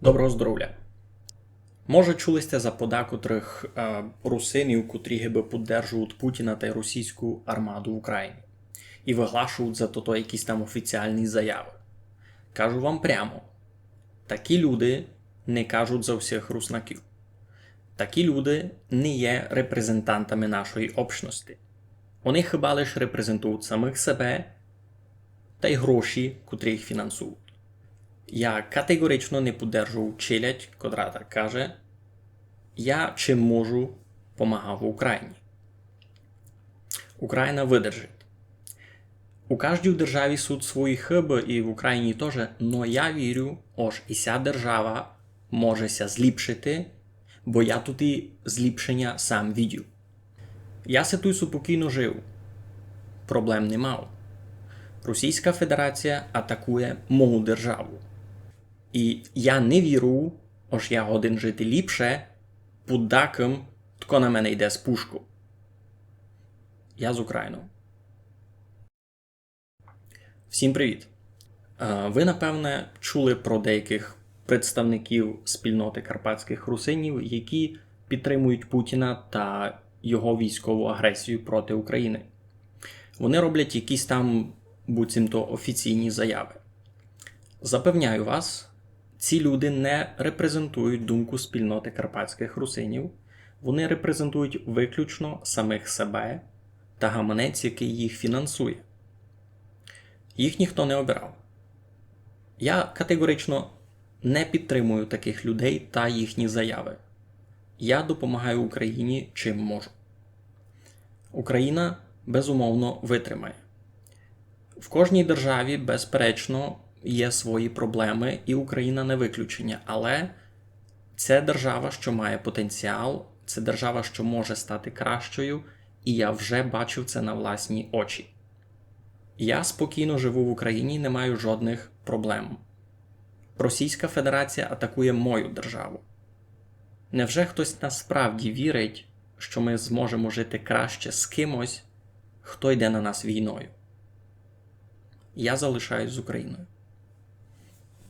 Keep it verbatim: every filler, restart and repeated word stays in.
Доброго здоровля. Може, чули сьте за подакотрых е, русинів, котрі гибы поддержують Путіна тай російську армаду в Україні і выглашують за тото якісь там офіціальні заявы. Кажу вам прямо, такі люди не кажуть за всіх руснаків. Такі люди не є репрезентантами нашої общности. Вони хіба лиш репрезентують самих себе тай гроші, котрі їх фінансують. Я категорично не поддержую челядь, котра так каже: «Я чим можу, помагав Україні». Україна выдержить. У каждій державі суть свої хибы, і в Україні тоже, но я вірю, ож і ся держава може ся зліпшити, бо я туй і зліпшеня сам видів. Я си туй супокійно жив. Проблем не мав. Російська Федерація атакує мою державу. І я не вірю, ож я годен жити ліпше, пуд дакым, тко на мене йде з пушков. Я з Українов. Всім привіт! Е, Вы, напевне, чули про деякых представників спільноты карпатськых русинів, які підтримують Путіна та його військову агресію проти України. Вони роблять якісь там буцімто офіційні заявы. Запевняю вас, ці люди не репрезентують думку спільноты карпатськых русинів, вони репрезентують выключно самих себе та гаманець, якый їх фінансує. Їх ніхто не обирав. Я категорично не підтримую такых людей та їхні заявы. Я допомагаю Україні чим можу. Україна, безумовно, витримає. В кожній державі, безперечно, є свої проблемы, і Україна не выключеня. Але це держава, што має потенціал, це держава, што може стати кращою, і я вже бачив це на власні очі. Я спокійно живу в Україні і не маю жодных проблем. Російська Федерація атакує мою державу. Невже хтось насправді вірить, што мы зможемо жити краще з кимось, хто йде на нас війною? Я залишаюсь з Україною.